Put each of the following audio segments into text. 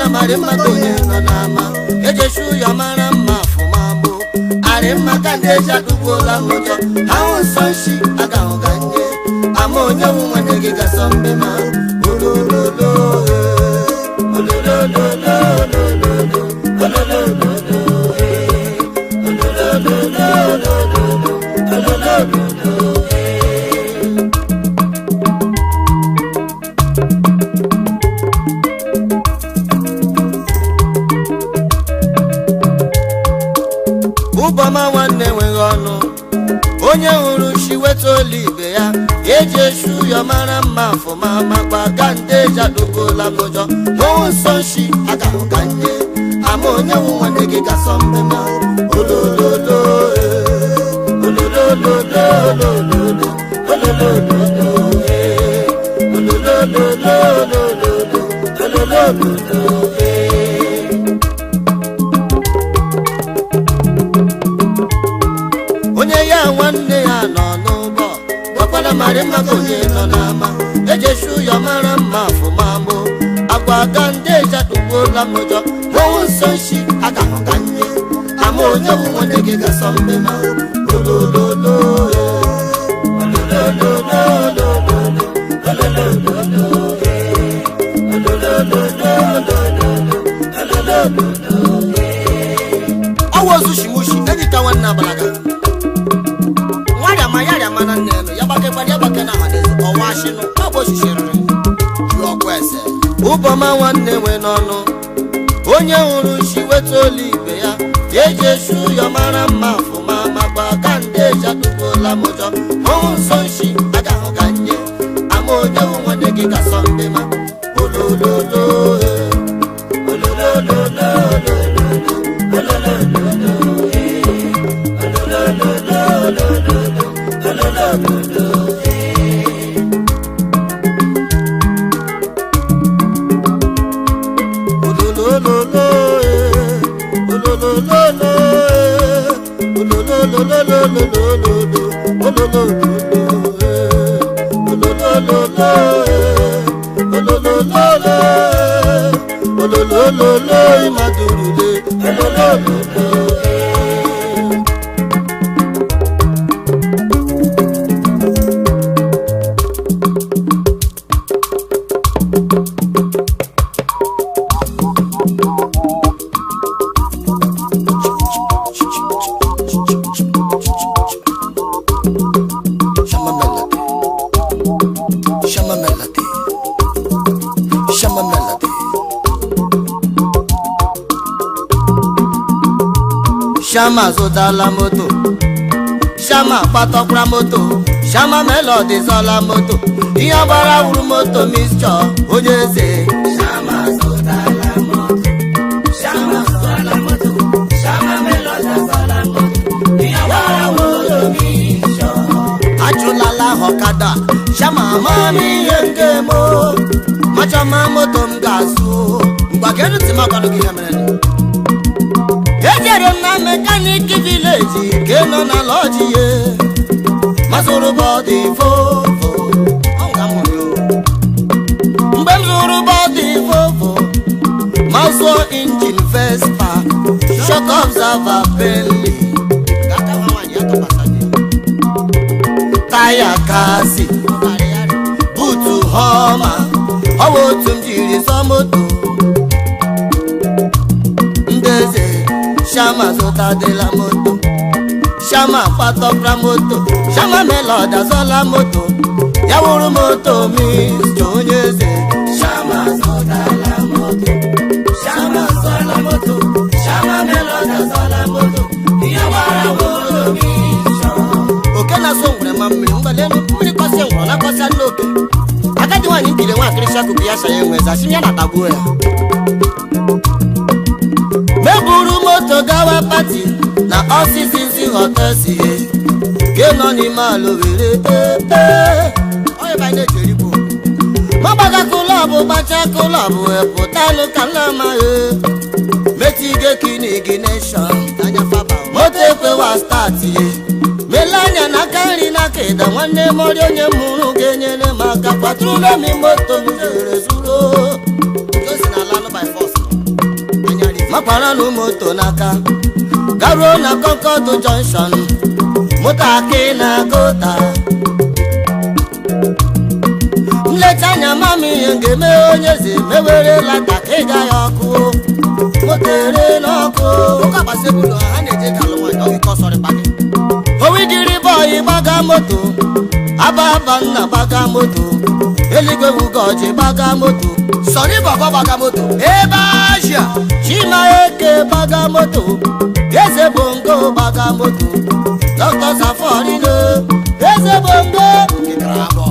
Gbakwala marị mma ka onye nọ n'ama. Ejeshu ya mara mma afụma mụ. Arị mma ka ndị eji adụgbuola m ụjọ. Ahụ nsọ nshi agahụ ka nye. Ama onye wụ nwanne gị gasọ mbe ma. Olololo, eh. Ololololololo. Ololololo, eh. Ololololololo. Ololololo, eh. Ụbọma nwanne enweghị ọnụ. Onye hụrụ shi weta olu ibe ya. Eji eshu ya mara mma afụma makwa ka ndị eji adụgola m ụjọ. Hụụ nsọ nshi agahụ ka nye. Ama onye wụ nwanne gị gasọ mbe ma. Olololo, eh. Ololololololo. Ololololo, eh. Ololololololo. Ololololo, eh. Onye ya nwanne ya nọ n'ụgbọ. Gbakwala marị mma ka onye nọ n'ama. Ejeshu ya mara mma afụma mụ. Agwa ga ndị eji adụgbuola m ụjọ. Hụụ nsọ nshi agahụ ka nye. Ama onye wụ nwanne gị gasọ mbe ma. Olololo, eh. Ololololololo. Ololololo, eh. Ololololololo. Ololololo, eh. Ọwụ ozu shimushi enyi ka nwanne abalaga. Nwarịama ya rịama na nne elu ya gbakekwana ya gbake na ahadaeze ọwa ashinụ ọ bụ osisi rịrị ji ọkwa ese. Ụbọma nwanne nwe n'ọnụ. Onye hụrụ nshi weta olu ibe ya. Eji eshu ya mara mma afụma makwa ka ndị eji adụgbuola m ụjọ. Hụụ nsọ nshi agahụ ka nye. Ama onye wụ nwanne gị gasọ ndị ma. Olololo, eh. Ololololololo. Ololololo, eh. Ololololololo. Ololololo, eh. Ololololo, eh. Ololololo, eh. Olololololololo. Ololololo, eh. Ololololo, eh. Ololololo, eh. Ololololo, imadurule. Ololololo, eh. Shama Melody. Shama Melody. Shama Melody. Shama zụtala moto. Shama kpatọkwara moto. Shama Melody zọla moto. Ihe gbara wuru moto mixture onye eze. Shama zụtala moto. Shama zụtala moto. Shama Melody azọla moto. Ihe gbara moto mixture. Achụlala ọkada. Shama amami ihe nke mo. Machama moto m ga-azụ. Ngwa kedu ntị m agwanụ gị ihe mere nụ? Ejere m na mechanic village ke nọ na lọji ye. Masụrụ body Volvo. Ọ nga m hụrụ ya o. Mgbe m zụrụ body Volvo, ma zụọ engine Vespa, shock absorber Bentley, Gata nwa nwaanyị ya tụkwasị gị. taya kasi, boot Hummer, ọ bụ otu m jiri zọ moto. Ndị eze, Shama zụtadịla moto. Shama kpatọkra moto. Shama Melody azọla moto. Ya wụrụ moto mixture onye eze. Shama zụtala moto. Shama zụtala moto. Shama Melody azọla moto. Ihe gbara moto mixture. Oke na-asọ ngwere ma mmiri mgbalenu mmiri kwasịa ngwere na kwasịa nne oke. Agadi nwaanyị nkiri nwa akịrịsị akụkụ ya sa ya enwe zasi ya na-atagbuo ya. Meburu moto gawa party na ọsịsịsị hotel sie ke nọ n'ime ala were ee. Ọ ebe anyị na-eji erigbu. Magbaga club gbacha club pụtalụ ka nna amaghị metige kinigineshọn. Anya faba. Moto ekwewa start ye. Mele anya n'aka nri n'aka ịda nwanne mọrị onye mụrụ ga-enyere m aka kwatụrụ m moto m jere zuru. Nke o si n'ala anụ by force. Kparanụ moto n'aka garuo na Concord Junction, moto akị na gota. Nleta anya mama, ihe ga-eme onye eze mewere lata ka ịga ya ọkụ, moto ere n'ọkụ. Ụka gbasebụlụ ha na-eje ka alụ nwaanyị, ọ gị ka ọ sọrọ ịkpa gị. Owidiri boy gbaga moto, Ababa nna gbaga moto, eluigwe wugoji gbaga moto. Sọrọ ịbọbọ gbaga moto ebe Asia. Chima Eke gbaga moto, Eze Bongo gbaga moto, Dr. Saforino, Eze Bongo. Kekara abụọ.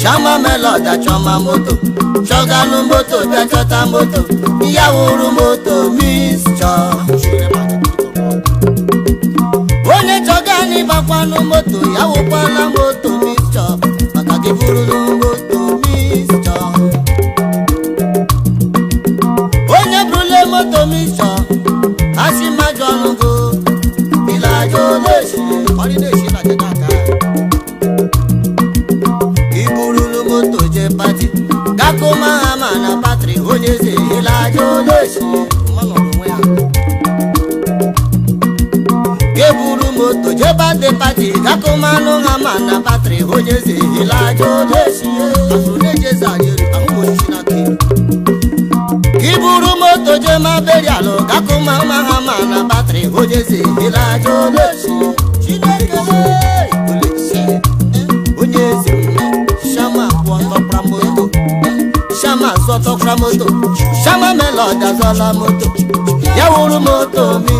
Shama Melody achọma moto, chọganụ moto, bịa chọta moto, ya wụrụ moto mixture. Onye chọgani gbakwanụ moto, ya wụkwala moto mixture, maka gị bụrụrụ moto mixture. Onye bụrụle moto mixture, asị mmajụ ọnụgo ilaja oleshi. Ọrị na-eshi na jeta aka. Iburulu moto je party, gakoma hama na battery, onye eze ilaja oleshi. Mma nọrọ onwe ya. Geburu moto je birthday party, gakomanụ hama na battery, onye eze ilaja oleshi. Afụrụ na-eji eze arị elu, ahụ m osisi n'aka elu. Iburu moto je ma burial, gakoma hama na battery, onye eze ilaja oleshi. Chineke Oleshi. Onye eze Shama kwụ ọtọkwara moto, Shama zọtọkwara moto, Shama Melody azọla moto, ya wuru moto mi.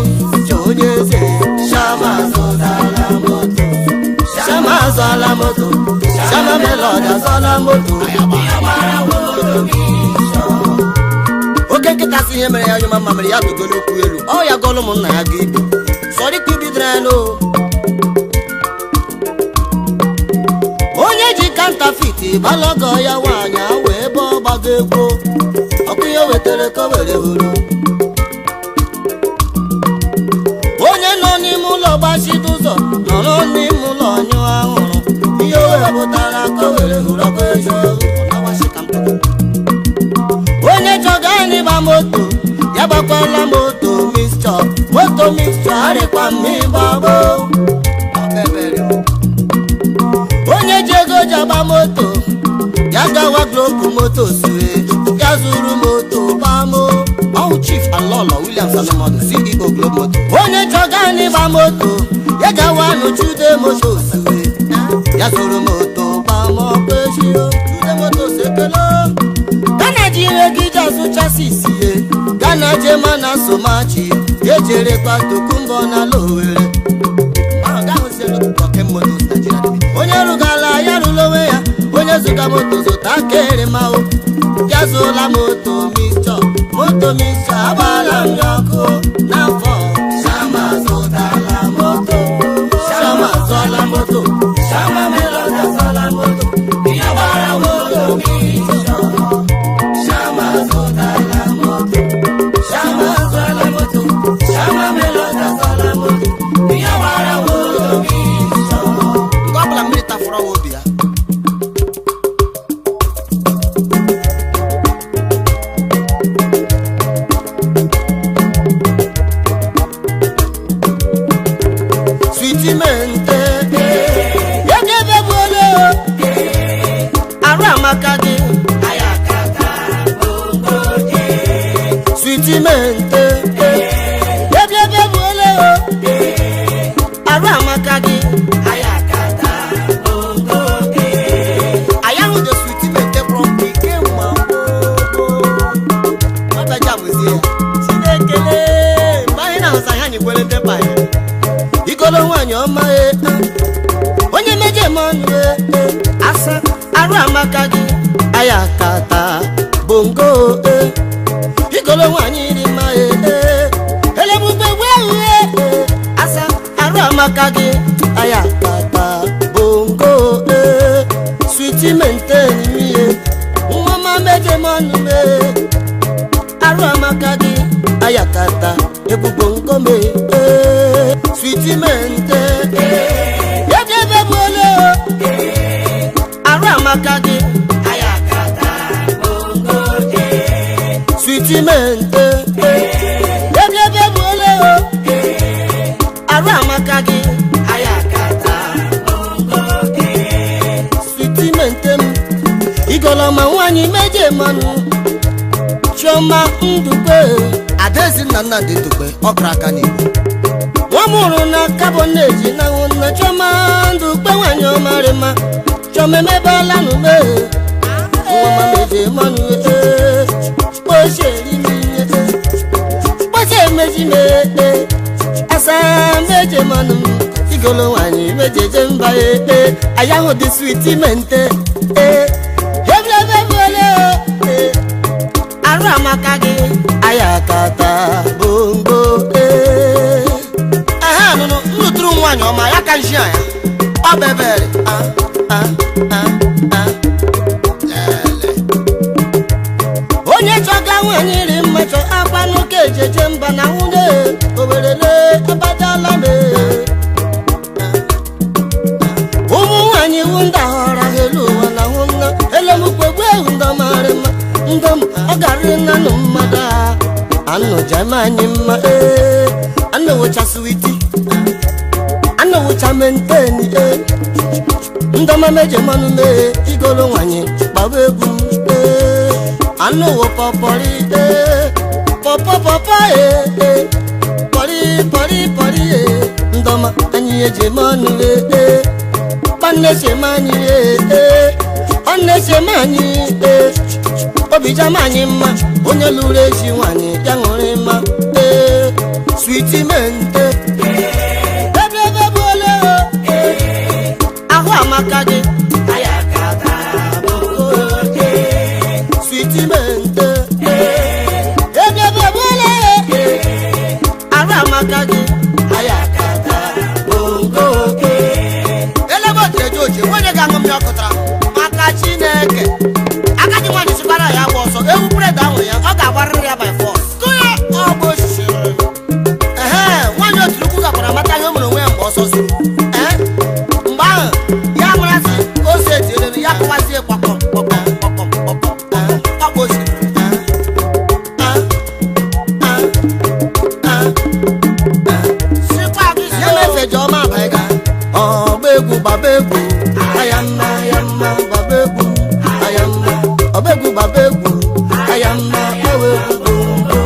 Onye eze Shama zọtala moto, Shama azọla moto, Shama Melody azọla moto. Oke nkịta si ihe mere ya nyụma mma mere ya dogolo okwu elu, ọ ya gọlụ ụmụnna ya ga ibi sọrọ ikpe bidoro ya n'o. Onye ji counterfeit balọgọ ya nwaanyị wee ebe ọ gbago egwu ọkụ, ihe wetara ka o were hụrụ. Onye nọ n'ime ụlọ gbachido ụzọ, nọrọ n'ime ụlọ nyụọ ahụrụ, ihe o wepụtara ka o were hụrụ ọkụ eziokwu. Ọ na-awasị ka m tọrọ. Onye chọga ịgba moto, ya gbakwala moto mixture, moto mixture arịkwa mma ịgbagbo. Ọbebere o. Onye ji ego ji agba moto, ya gawa Globe Moto sue, ya zuru moto gbamo. Ọwụ Chief Alọlọ Williams Anụmọdụ, CEO Globe Moto. Onye chọga ịgba moto, ya gawa n'Chude Moto sue, ya zuru moto gbamo kwechio. Chude Moto sekelo. Gana ji ire gị ji azụ chassis ye, Gana jema na somachi, ejerekwa tokumbo na lowere. Ahụ ga ahụzielu Broken Motors Nigeria Limited. Onye rugala ya rụrụ onwe ya, onye zụga moto zụta keremahụ, ya zụla moto mixture, moto mixture agbala m ya ọkụ n'afọ. Shama zụtala moto, Shama zụọla moto, Shama Melody azụọla moto, ihe gbara moto mixture. Shama zụtala moto, Shama zụọla moto, Shama Melody azụọla moto, ihe gbara moto mixture. Nke ọbụla mmiri tafụrụ ọwa obi ya. Sweet mente yegebe arụ amaka gị. Sweet mente yegebe buole, arụ amaka gị. Anyị ahụ the sweet mente from ike nwa gbogbo. Ọbịaja bụzie ya. Chinekele mgbe anyị na-ahụsa ihe anyị kwere ndị mba ya. Igolo nwanyị ọma e, onye mejọ eme ọnụ e, asa arụ amaka gị ayakata bongo e. Igolo nwanyị iri mma e, elebube wee e, asa arụ amaka gị ayakata bongo e. Sweet maintain ye, nwa ma mejọ eme ọnụ e, arụ amaka gị ayakata egbugbo nkome ee. Sweet mente yedebe gbole, arụ amaka gị. Sweet mente. Igolọma nwaanyị meje manụ Chioma Ndukwe Adaezinna Nnamdi Ndukwe ọkara aka n'Igbo nwa mụrụ na kaboneji na nna Chioma Ndukwe nwaanyị ọmarịma Chioma emebela n'ume nwa meje manụ ee kpochie kpochie emeji mee asa meje manụ igolo nwaanyị mejeje mba ee ayahụ dị switi mente ee ebelebebele ee arụ amaka gị ayakata bongo ee Ehe nụnụ nnụtụrụ nwaanyị ọma ya ka nshi anya ọ bebere a a a a lele onye chọga nwaanyị ri mma chọ akwa n'oke ejeje mba na nwunye owerele abajala me ụmụ nwaanyị wu nda họrọ ha elu ụwa na hụ nna elemukpegbu ewu ndọmarị mma ndọm ọ garị nanụ mmadụ a anụjama anyị mma ee anụwụcha switi anụwụcha menteni ee ndọma meje mmanụ mee igolo nwanyị gbawa egwu ee anụwụ pọpọrị ee pọpọpọpọ ee ee pọrị pọrị pọrị ee ndọma anyị eje mmanụ ee ee kpanne chema anyị ee ee ọnne chema anyị ee obi jama anyị mma onye lụrụ ezi nwanyị ya ṅụrị mma ee switi mente ebe ebe bụ ole o ahụ amaka gị switi mente ebe ebe bụ ole arụ amaka gị bongo Elebe otu oche nwunye ga-aṅụ mmiri ọkụtara maka Chineke agadi nwaanyị sikwara ya gba ọsọ ewu bred ahụ ya ọ ga-agbarịrị ya by force kụ ya ọ bụ osisi ehe nwaanyị oturukwu gakwara mata ihe o mere onwe ya mgbe ọsọ zuru ee mgbe ahụ ya marasị ose etielelu ya kụwazie kpọkọm kpọkọm kpọkọm kpọkọm ọ bụ osisi sikwa gị ya mefeje ọma abalị ga ọgba egwu gbaba egwu aya mma aya mma gbaba egwu aya mma ọgba egwu gbaba egwu aya mma gbawa egwu bongo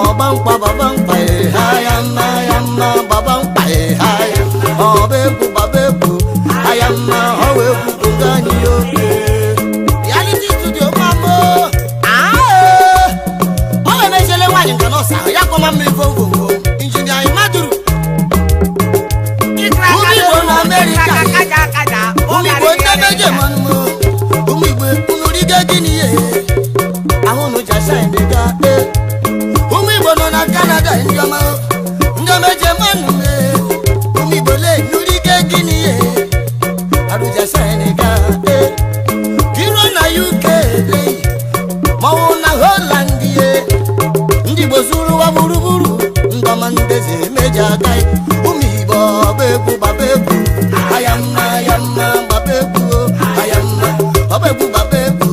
ọgba mkpa gbaba mkpa e aya mma aya mma gbaba mkpa e aya ọgba egwu gbaba egwu aya mma ọwa egwu bongo anyị yo reality studio mamo ọ ga-emechele nwaanyị nka nọọsụ ahụ ya kọma mmiri vovovvo injinia Imaduru Ụmụ Igbo na Amerịka ụmụ Igbo ndị meje manụ ụmụ Igbo unu rigo gịnị ye ahụ unu ji asaịdị ga e ụmụ Igbo nọ na Kanada ndị ọma ndị meje manụ e ụmụ Igbo le nurigo gịnị ye arụ ji asaịdị ga e iruo na UK le maọwụ na Holland ye ndị Igbo zuru ụwa gburugburu ndọma ndeze meje aka ụmụ Igbo ọba egwu gbaba egwu aya mma aya mma gbaba egwu aya mma ọba egwu gbaba egwu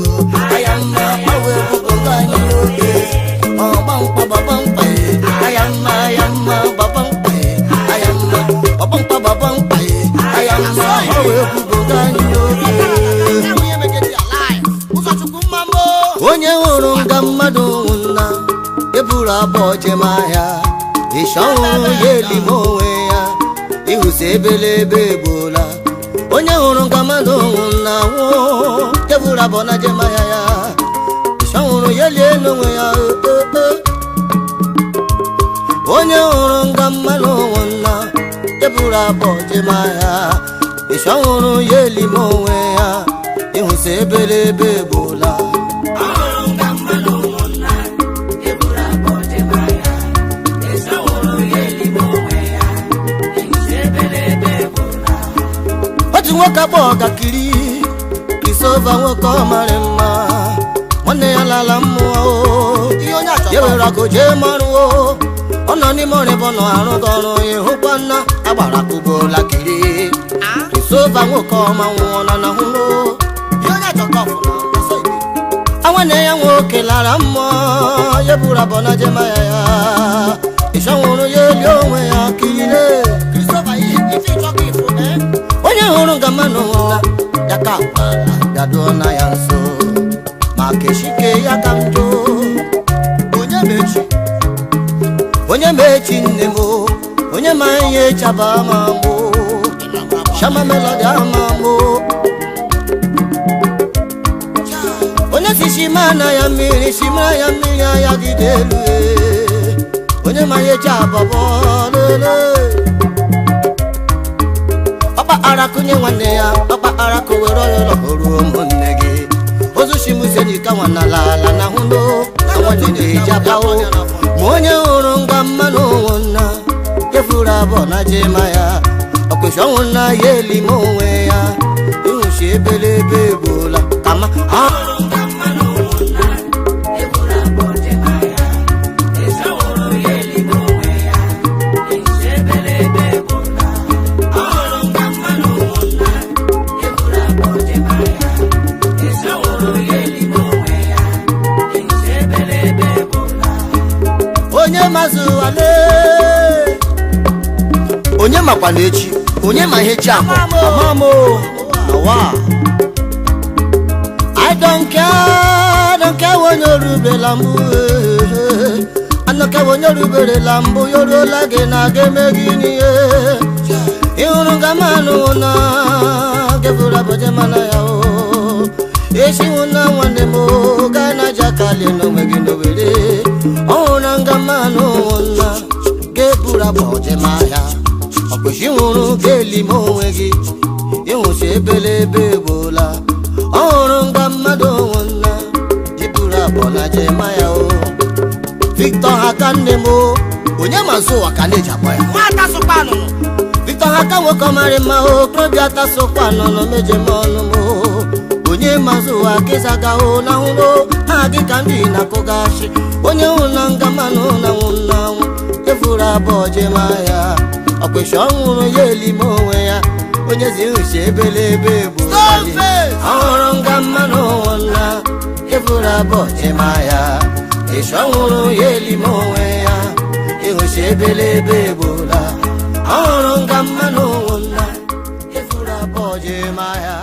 aya mma gbawa egwu bongo anyị oge ọgba mkpa gbaba mkpa e aya mma aya mma gbaba mkpa e aya mma ọgba mkpa gbaba mkpa e aya mma gbawa egwu bongo anyị oge Ụzọchukwu mmamo onye hụrụ nga mmadụ nwụna eburu abụọ jem ahịa ịshọnwụ ya elime onwe ya ịhụsi ebelebe egbola onye hụrụ nga mmadụ nwụna nwụọ eburu abụọ na jem ahịa ya ịshọnwụrụ ya elie n'onwe ya ee, ee. onye hụrụ nga mmadụ nwụna eburu abụọ jem ahịa ịshọnwụrụ ya elime onwe ya ịhụsi ebelebe egbola otu nwoke akpọ ọgakiri Christopher nwoke ọmarị mma nwanne ya lala mmụọ o ihe onye achọrọ ya were akụ jee marụ o ọ nọ n'ime ọrịbọ nọ arụ gị ọrụ ịhụkwa nna agbara kụbola kiri Christopher nwoke ọma nwụọ na na hụrụ ihe onye achọrọ ọfụna ọsọ ibe nwanne ya nwoke lara mmụọ ya buru abọ na jemaya ya ịchọnwụrụ ya eli onwe ya kirire Christopher ihe ife ịchọ ka ịfụ ee onye hụrụ nga mmanụ nwụla ya ka agbala Bịaduo na ya nso maka eshike ya ka m jụọ. Onye mechi? Onye mechi nne m o, onye ma ihe chaba ma mbụ. Shama Melody ama mbụ. Onye si shima na ya mmiri, shima ya mmiri aya gide elu e. Onye ma ihe chababọ lele. Ọkpa ara kụnye nwanne ya, ọkpa ara kụwere ọyọrọ ruo ụmụnne gị. Ozu shimusenika nwana ala na hụ no nwanne na-eji abawo. Ma onye hụrụ nga mmanụ nna efuru abụọ na jema ya ọkwesị ọnwụ nna ya elime onwe ya ịhụchi ebelebe egbola kama a. Onye mazụ wale. Onye makwa na echi, onye ma ihe chi akpọ amamo awa. I don't care, don't care onye orubela mbụ, anọkewa onye oruberela mbụ ya oruola gị na ga-eme gị n'ihe ịhụrụ nga manụ na gebụrụ abụje mana ya o echi na nwanne m o gaa na jakalie n'onwe gị n'owere ọhụrụ nga mmanụ na gebụrụ abụje ma ya ọkpụchi nwụrụ ga-elime onwe gị ịnwụchi ebelebe egbola ọhụrụ nga mmadụ onwe nna jiburu abụọ na jema ya o. Victor ha nne m o, onye mazụ ụwa ka na-eji akpọ ya. Nwata sụkwa anụnụ. Victor ha ka nwoke ọmarị mma o, okorobịa tasokwa nọ meje m ọnụ m o. Onye mazụ ụwa kịzaga o na hụrụ ha gị ka ndị na-akụgachi onye hụ na nga mmanụ na nwụ na nwụ efuru abụọ jema ya ọkpịsị ọnwụrụ ya elime onwe ya onye zi nshi ebelebe bụ Stoneface! ọhụrụ nga mmanụ nna efuru abụọ jema ya ịsị ọnwụrụ ya elime onwe ya ịhụchi ebelebe gbula ọhụrụ nga mmanụ nna efuru abụọ jema ya.